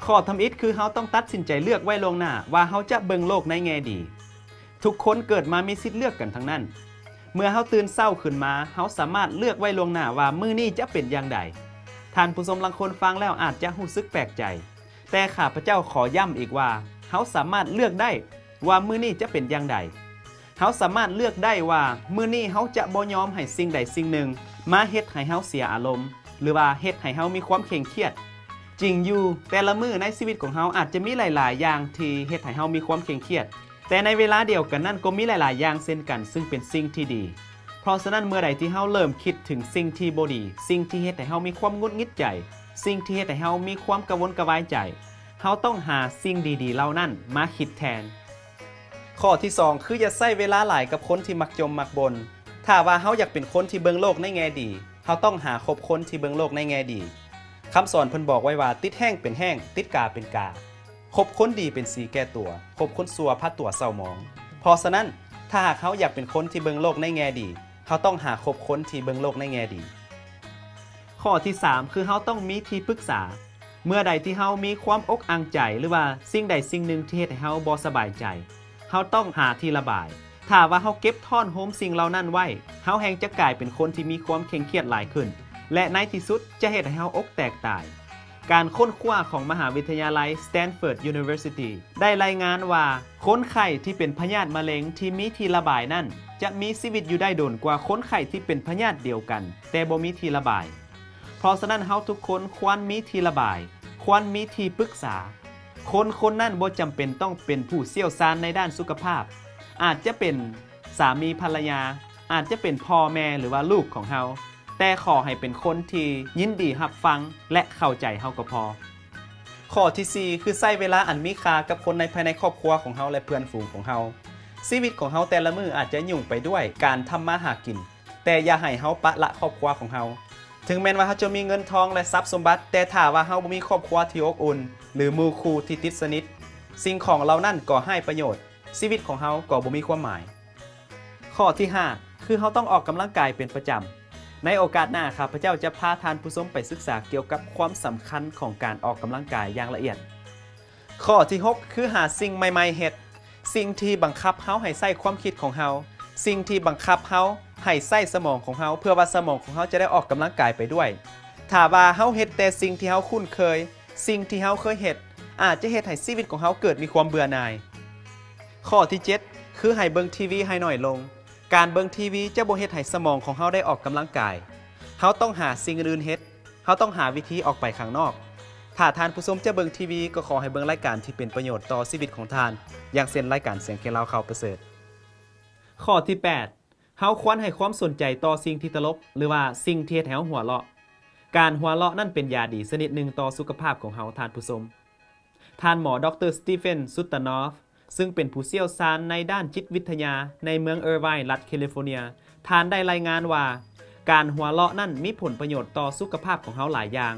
ຂໍ້ທຳອິດຄືເຮົາຕ້ອງຕັດສິນໃຈເລືອກໄວ້ລ່ວງໜ້າວ່າເຮົາຈະເບິ່ງໂລກໃນແງ່ດີ. ທຸກຄົນເກີດມາມີສິດເລືອກກັນທັງນັ້ນ. ເມື່ອເຮົາຕື່ນເຊົ້າຂຶ້ນມາ, ເຮົາສາມາດເລືອກໄວ້ລ່ວງໜ້າວ່າມື້ນີ້ຈະເປັນຢ່າງໃດ. ທ່ານຜູ້ຊົມລາງຄົນຟັງແລ້ວອາດຈະຮູ້ສຶກແປກໃຈ, ແຕ່ຂ້າພະເຈົ້າຂໍຢ້ຳອີກວ່າ, ເຮົາສາມາດເລືອກໄດ້ວ່າມື້ນີ້ຈະເປັນຢ່າງໃດ. ເຮົາສາມາດເລືອກໄດ້ວ່າມື້ນີ້ເຮົາຈະບໍ່ຍອມໃຫ້ສິ່ງໃດສິ່ງໜຶ່ງມາເຮັດໃຫ້ເຮົາເສຍອາລົມ ຫຼືວ່າເຮັດໃຫ້ເຮົາມີຄວາມເຄັ່ງຄຽດ. ຈິງຢູ່, ແຕ່ລະມື້ໃນຊີວິດຂອງເຮົາອາດຈະມີຫຼາຍໆຢ່າງທີ່ເຮັດໃຫ້ເຮົາມີຄວາມເຄັ່ງຄຽດ, ແຕ່ໃນເວລາດຽວກັນນັ້ນກໍມີຫຼາຍໆຢ່າງເຊັ່ນກັນ, ຊຶ່ງເປັນສິ່ງທີ່ດີ. ເພາະສະນັ້ນ, ເມື່ອໃດທີ່ເຮົາເລີ່ມຄິດເຖິງສິ່ງທີ່ບໍ່ດີ, ສິ່ງທີ່ເຮັດໃຫ້ເຮົາມີຄວາມຫງຸດຫງິດໃຈ, ສິ່ງທີ່ເຮັດໃຫ້ເຮົາມີຄວາມກະວົນກະວາຍໃຈ, ເຮົາຕ້ອງຫາສິ່ງດີໆເຫຼົ່ານັ້ນມາຄິດແທນ. ຂໍ້ທີສອງ ຄືຢ່າໃຊ້ເວລາຫຼາຍກັບຄົນທີ່ມັກຈົ່ມມັກບົ່ນ. ຖ້າວ່າເຮົາຢາກເປັນຄົນທີ່ເບິ່ງໂລກໃນແງ່ດີ, ເຮົາຕ້ອງຫາຄົບຄົນທີ່ເບິ່ງໂລກໃນແງ່ດີ. ຄຳສອນເພິ່ນບອກໄວ້ວ່າ, ຕິດແຫ້ງເປັນແຫ້ງ, ຕິດກາເປັນກາ. ຄົບຄົນດີເປັນສີແກ່ຕົວ, ຄົບຄົນຊົ່ວພາຕົວເສົ້າໝອງ. ເພາະສະນັ້ນ, ຖ້າຫາກເຮົາຢາກເປັນຄົນທີ່ເບິ່ງໂລກໃນແງ່ດີ, ເຮົາຕ້ອງຫາຄົບຄົນທີ່ເບິ່ງໂລກໃນແງ່ດີ. ຂໍ້ທີສາມ ຄືເຮົາຕ້ອງມີທີ່ປຶກສາ. ເມື່ອໃດທີ່ເຮົາມີຄວາມອົກອັ່ງໃຈ ຫຼືວ່າສິ່ງໃດສິ່ງໜຶ່ງທີ່ເຮັດໃຫ້ເຮົາບໍ່ສະບາຍໃຈ, ເຮົາຕ້ອງຫາທີ່ລະບາຍ. ຖ້າວ່າເຮົາເກັບທ້ອນໂຮມສິ່ງເຫຼົ່ານັ້ນໄວ້, ເຮົາແຮ່ງຈະກາຍເປັນຄົນທີ່ມີຄວາມເຄັ່ງຄຽດຫຼາຍຂຶ້ນ ແລະ ໃນທີ່ສຸດຈະເຮັດໃຫ້ເຮົາອົກແຕກຕາຍ. ການຄົ້ນຄວ້າຂອງມະຫາວິທະຍາໄລ Stanford University ໄດ້ລາຍງານວ່າ ຄົນໄຂ້ທີ່ເປັນພະຍາດມະເລັງທີ່ມີທີ່ລະບາຍນັ້ນ ຈະມີຊີວິດຢູ່ໄດ້ດົນກວ່າຄົນໄຂ້ທີ່ເປັນພະຍາດດຽວກັນ ແຕ່ບໍ່ມີທີ່ລະບາຍ. ເພາະສະນັ້ນ, ເຮົາທຸກຄົນຄວນມີທີ່ລະບາຍ, ຄວນມີທີ່ປຶກສາ. ຄົນຄົນນັ້ນບໍ່ຈຳເປັນຕ້ອງເປັນຜູ້ຊ່ຽວຊານໃນດ້ານສຸຂະພາບ, ອາດຈະເປັນສາມີພັນລະຍາ, ອາດຈະເປັນພໍ່ແມ່ ຫຼືວ່າລູກຂອງເຮົາ, ແຕ່ຂໍໃຫ້ເປັນຄົນທີ່ຍິນດີຮັບຟັງ ແລະ ເຂົ້າໃຈເຮົາກໍພໍ. ຂໍ້ທີສີ່ ຄືໃຊ້ເວລາອັນມີຄ່າກັບຄົນໃນພາຍໃນຄອບຄົວຂອງເຮົາ ແລະ ເພື່ອນຝູງຂອງເຮົາ. ຊີວິດຂອງເຮົາແຕ່ລະມື້ອາດຈະຫຍຸ້ງໄປດ້ວຍການທຳມາຫາກິນ, ແຕ່ຢ່າໃຫ້ເຮົາປະລະຄອບຄົວຂອງເຮົາ. ເຖິງແມ່ນວ່າເຮົາຈະມີເງິນທອງ ແລະ ຊັບສົມບັດ, ແຕ່ຖ້າວ່າເຮົາບໍ່ມີຄອບຄົວທີ່ອົບອຸ່ນ ຫຼື ໝູ່ຄູ່ທີ່ຕິດສະໜິດ, ສິ່ງຂອງເຫຼົ່ານັ້ນກໍໄຮ້ປະໂຫຍດ, ຊີວິດຂອງເຮົາກໍບໍ່ມີຄວາມໝາຍ. ຂໍ້ທີຫ້າ ຄືເຮົາຕ້ອງອອກກຳລັງກາຍເປັນປະຈຳ. ໃນໂອກາດໜ້າ, ຂ້າພະເຈົ້າຈະພາທ່ານຜູ້ຊົມໄປສຶກສາກ່ຽວກັບຄວາມສຳຄັນຂອງການອອກກຳລັງກາຍຢ່າງລະອຽດ. ຂໍ້ທີຫົກ ຄືຫາສິ່ງໃໝ່ໆເຮັດ. ສິ່ງທີ່ບັງຄັບເຮົາໃຫ້ໃຊ້ຄວາມຄິດຂອງເຮົາ, ສິ່ງທີ່ບັງຄັບເຮົາໃຫ້ໃຊ້ສະໝອງຂອງເຮົາ ເພື່ອວ່າສະໝອງຂອງເຮົາຈະໄດ້ອອກກຳລັງກາຍໄປດ້ວຍ. ຖ້າວ່າເຮົາເຮັດແຕ່ສິ່ງທີ່ເຮົາຄຸ້ນເຄີຍ, ສິ່ງທີ່ເຮົາເຄີຍເຮັດ ອາດຈະເຮັດໃຫ້ຊີວິດຂອງເຮົາເກີດມີຄວາມເບື່ອໜ່າຍ. ຂໍ້ທີເຈັດ ຄືໃຫ້ເບິ່ງທີວີໃຫ້ໜ້ອຍລົງ. ການເບິ່ງທີວີຈະບໍ່ເຮັດໃຫ້ສະໝອງຂອງເຮົາໄດ້ອອກກຳລັງກາຍ. ເຮົາຕ້ອງຫາສິ່ງອື່ນໆເຮັດ. ເຮົາຕ້ອງຫາວິທີອອກໄປຂ້າງນອກ. ຖ້າທ່ານຜູ້ຊົມຈະເບິ່ງທີວີ, ກໍຂໍໃຫ້ເບິ່ງລາຍການທີ່ເປັນປະໂຫຍດຕໍ່ຊີວິດຂອງທ່ານ, ຢ່າງເຊັ່ນ ລາຍການສຽງແຄລາວ ຂ່າວປະເສີດ. ຂໍ້ທີແປດ ເຮົາຄວນໃຫ້ຄວາມສົນໃຈຕໍ່ສິ່ງທີ່ຕະຫຼົບ ຫຼືວ່າສິ່ງທີ່ເຮັດໃຫ້ເຮົາຫົວເລາະ. ການຫົວເລາະນັ້ນເປັນຢາດີຊະນິດໜຶ່ງຕໍ່ສຸຂະພາບຂອງເຮົາ, ທ່ານຜູ້ຊົມ. ທ່ານໝໍ ດຣ Stephen Sutanov ຊຶ່ງເປັນຜູ້ຊ່ຽວຊານໃນດ້ານຈິດວິທະຍາໃນເມືອງ Irvine ລັດ California, ທ່ານໄດ້ລາຍງານວ່າ ການຫົວເລາະນັ້ນມີຜົນປະໂຫຍດຕໍ່ສຸຂະພາບຂອງເຮົາຫຼາຍຢ່າງ.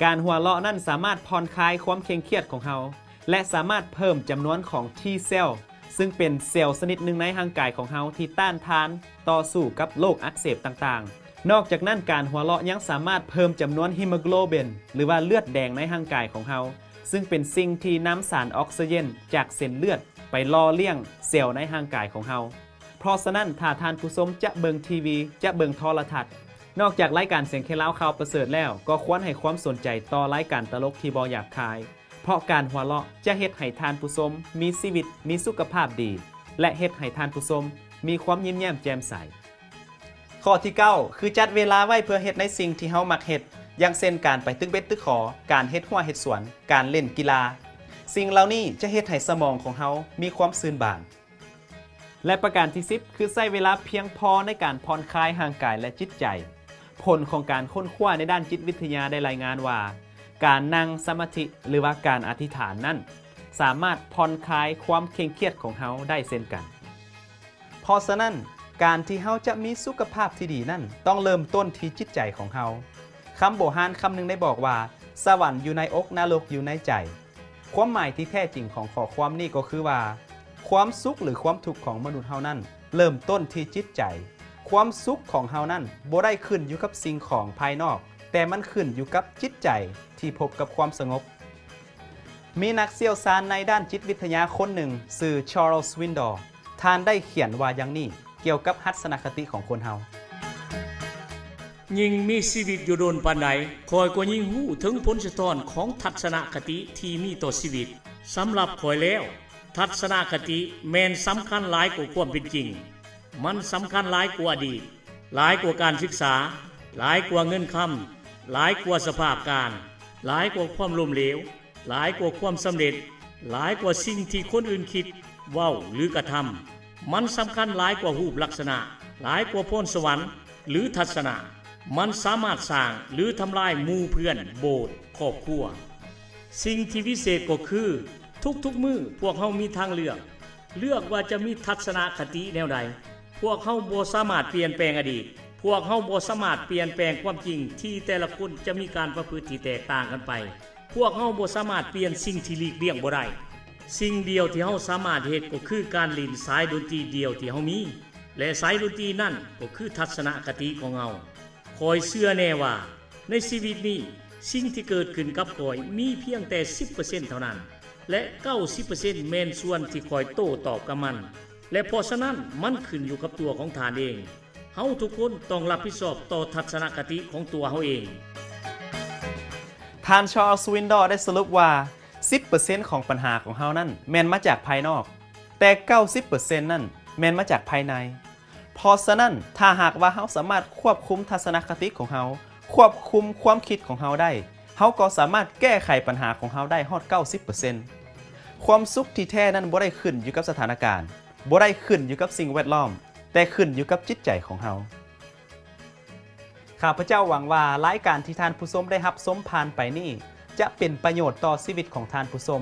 ການຫົວເລາະນັ້ນສາມາດຜ່ອນຄາຍຄວາມເຄັ່ງຄຽດຂອງເຮົາ ແລະ ສາມາດເພີ່ມຈຳນວນຂອງ T cell ຊຶ່ງເປັນເຊວຊະນິດໜຶ່ງໃນຮ່າງກາຍຂອງເຮົາທີ່ຕ້ານທານຕໍ່ສູ້ກັບໂລກອັກເສບຕ່າງໆ. ນອກຈາກນັ້ນ, ການຫົວເລາະຍັງສາມາດເພີ່ມຈຳນວນ hemoglobin ຫຼືວ່າເລືອດແດງໃນຮ່າງກາຍຂອງເຮົາ, ຊຶ່ງເປັນສິ່ງທີ່ນຳສານອອກຊີເຈນຈາກເສັ້ນເລືອດໄປຫຼໍ່ລ້ຽງເຊວໃນຮ່າງກາຍຂອງເຮົາ. ເພາະສະນັ້ນ, ຖ້າທ່ານຜູ້ຊົມຈະເບິ່ງທີວີ, ຈະເບິ່ງໂທລະທັດ, ນອກຈາກລາຍການສຽງແຄລາວ ຂ່າວປະເສີດແລ້ວ, ກໍຄວນໃຫ້ຄວາມສົນໃຈຕໍ່ລາຍການຕະຫຼົກທີ່ບໍ່ຫຍາບຄາຍ, ເພາະການຫົວເລາະຈະເຮັດໃຫ້ທ່ານຜູ້ຊົມມີຊີວິດ, ມີສຸຂະພາບດີ ແລະ ເຮັດໃຫ້ທ່ານຜູ້ຊົມມີຄວາມຍິ້ມແຍ້ມແຈ່ມໃສ. ຂໍ້ທີເກົ້າ ຄືຈັດເວລາໄວ້ເພື່ອເຮັດໃນສິ່ງທີ່ເຮົາມັກເຮັດ, ຢ່າງເຊັ່ນ ການໄປຕຶກເບັດຕຶກຂໍ, ການເຮັດຮົ້ວເຮັດສວນ, ການຫຼິ້ນກິລາ. ສິ່ງເຫຼົ່ານີ້ຈະເຮັດໃຫ້ສະໝອງຂອງເຮົາມີຄວາມຊື່ນບານ. ແລະ ປະການທີສິບ ຄືໃຊ້ເວລາພຽງພໍໃນການຜ່ອນຄາຍຮ່າງກາຍ ແລະ ຈິດໃຈ. ຜົນຂອງການຄົ້ນຄວ້າໃນດ້ານຈິດວິທະຍາໄດ້ລາຍງານວ່າ ການນັ່ງສະມາທິ ຫຼືວ່າການອະທິຖານນັ້ນ ສາມາດຜ່ອນຄາຍຄວາມເຄັ່ງຄຽດຂອງເຮົາໄດ້ເຊັ່ນກັນ. ເພາະສະນັ້ນ, ການທີ່ເຮົາຈະມີສຸຂະພາບທີ່ດີນັ້ນ ຕ້ອງເລີ່ມຕົ້ນທີ່ຈິດໃຈຂອງເຮົາ. ຄຳໂບຮານຄຳໜຶ່ງໄດ້ບອກວ່າ, ສະຫວັນຢູ່ໃນອົກ, ນະລົກຢູ່ໃນໃຈ. ຄວາມໝາຍທີ່ແທ້ຈິງຂອງຂໍ້ຄວາມນີ້ກໍຄືວ່າ, ຄວາມສຸກ ຫຼື ຄວາມທຸກຂອງມະນຸດເຮົານັ້ນ ເລີ່ມຕົ້ນທີ່ຈິດໃຈ. ຄວາມສຸກຂອງເຮົານັ້ນບໍ່ໄດ້ຂຶ້ນຢູ່ກັບສິ່ງຂອງພາຍນອກ, ແຕ່ມັນຂຶ້ນຢູ່ກັບຈິດໃຈທີ່ພົບກັບຄວາມສະຫງົບ. ມີນັກຊ່ຽວຊານໃນດ້ານຈິດວິທະຍາຄົນໜຶ່ງຊື່ Charles Swindoll ທ່ານໄດ້ຂຽນວ່າຢ່າງນີ້ກ່ຽວກັບທັດສະນະຄະຕິຂອງຄົນເຮົາ. ຍິ່ງມີຊີວິດຢູ່ດົນປານໃດ, ຂ້ອຍກໍຍິ່ງຮູ້ເຖິງຜົນສະທ້ອນຂອງທັດສະນະຄະຕິທີ່ມີຕໍ່ຊີວິດ. ສຳລັບຂ້ອຍແລ້ວ, ທັດສະນະຄະຕິແມ່ນສຳຄັນຫຼາຍກວ່າຄວາມເປັນຈິງ. ມັນສຳຄັນຫຼາຍກວ່າອະດີດ, ຫຼາຍກວ່າການສຶກສາ, ຫຼາຍກວ່າເງິນຄຳ, ຫຼາຍກວ່າສະພາບການ, ຫຼາຍກວ່າຄວາມລົ້ມເຫຼວ, ຫຼາຍກວ່າຄວາມສຳເລັດ, ຫຼາຍກວ່າສິ່ງທີ່ຄົນອື່ນຄິດ, ເວົ້າ ຫຼື ກະທຳ. ມັນສຳຄັນຫຼາຍກວ່າຮູບລັກສະນະ, ຫຼາຍກວ່າພອນສະຫວັນ ຫຼື ທັດສະນະ. ມັນສາມາດສ້າງ ຫຼື ທຳລາຍໝູ່ເພື່ອນ, ໂບດ, ຄອບຄົວ. ສິ່ງທີ່ວິເສດກໍຄື ທຸກໆມື້ພວກເຮົາມີທາງເລືອກ, ເລືອກວ່າຈະມີທັດສະນະຄະຕິແນວໃດ. ພວກເຮົາບໍ່ສາມາດປ່ຽນແປງອະດີດ. ພວກເຮົາບໍ່ສາມາດປ່ຽນແປງຄວາມຈິງທີ່ແຕ່ລະຄົນຈະມີການປະພຶດທີ່ແຕກຕ່າງກັນໄປ. ພວກເຮົາບໍ່ສາມາດປ່ຽນສິ່ງທີ່ຫຼີກລ່ຽງບໍ່ໄດ້. ສິ່ງດຽວທີ່ເຮົາສາມາດເຮັດກໍຄືການຫຼິ້ນສາຍດົນຕີດຽວທີ່ເຮົາມີ, ແລະ ສາຍດົນຕີນັ້ນກໍຄືທັດສະນະຄະຕິຂອງເຮົາ. ຂ້ອຍເຊື່ອແນ່ວ່າ ໃນຊີວິດນີ້, ສິ່ງທີ່ເກີດຂຶ້ນກັບຂ້ອຍມີພຽງແຕ່ສິບເປີເຊັນເທົ່ານັ້ນ, ແລະ ເກົ້າສິບເປີເຊັນແມ່ນສ່ວນທີ່ຂ້ອຍໂຕ້ຕອບກັບມັນ, ແລະ ເພາະສະນັ້ນມັນຂຶ້ນຢູ່ກັບຕົວຂອງທ່ານເອງ. ເຮົາທຸກຄົນຕ້ອງຮັບຜິດຊອບຕໍ່ທັດສະນະຄະຕິຂອງຕົວເຮົາເອງ. ທ່ານ Charles Swindoll ໄດ້ສະຫຼຸບວ່າ ສິບເປີເຊັນຂອງບັນຫາຂອງເຮົານັ້ນແມ່ນມາຈາກພາຍນອກ, ແຕ່ເກົ້າສິບເປີເຊັນນັ້ນແມ່ນມາຈາກພາຍໃນ. ເພາະສະນັ້ນ, ຖ້າຫາກວ່າເຮົາສາມາດຄວບຄຸມທັດສະນະຄະຕິຂອງເຮົາ, ຄວບຄຸມຄວາມຄິດຂອງເຮົາໄດ້, ເຮົາກໍສາມາດແກ້ໄຂບັນຫາຂອງເຮົາໄດ້ຮອດເກົ້າສິບເປີເຊັນ. ຄວາມສຸກທີ່ແທ້ນັ້ນບໍ່ໄດ້ຂຶ້ນຢູ່ກັບສະຖານະການ, ບໍ່ໄດ້ຂຶ້ນຢູ່ກັບສິ່ງແວດລ້ອມ, ແຕ່ຂຶ້ນຢູ່ກັບຈິດໃຈຂອງເຮົາ. ຂ້າພະເຈົ້າຫວັງວ່າລາຍການທີ່ທ່ານຜູ້ຊົມໄດ້ຮັບຊົມຜ່ານໄປນີ້ ຈະເປັນປະໂຫຍດຕໍ່ຊີວິດຂອງທ່ານຜູ້ຊົມ.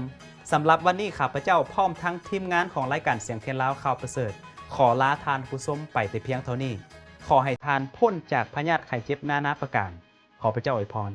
ສຳລັບວັນນີ້ ຂ້າພະເຈົ້າພ້ອມທັງທີມງານຂອງລາຍການສຽງແຄນລາວຂ່າວປະເສີດ ຂໍລາທ່ານຜູ້ຊົມໄປແຕ່ພຽງເທົ່ານີ້. ຂໍໃຫ້ທ່ານພົ້ນຈາກພະຍາດໄຂ້ເຈັບນານາປະການ. ຂໍພະເຈົ້າອວຍພອນ.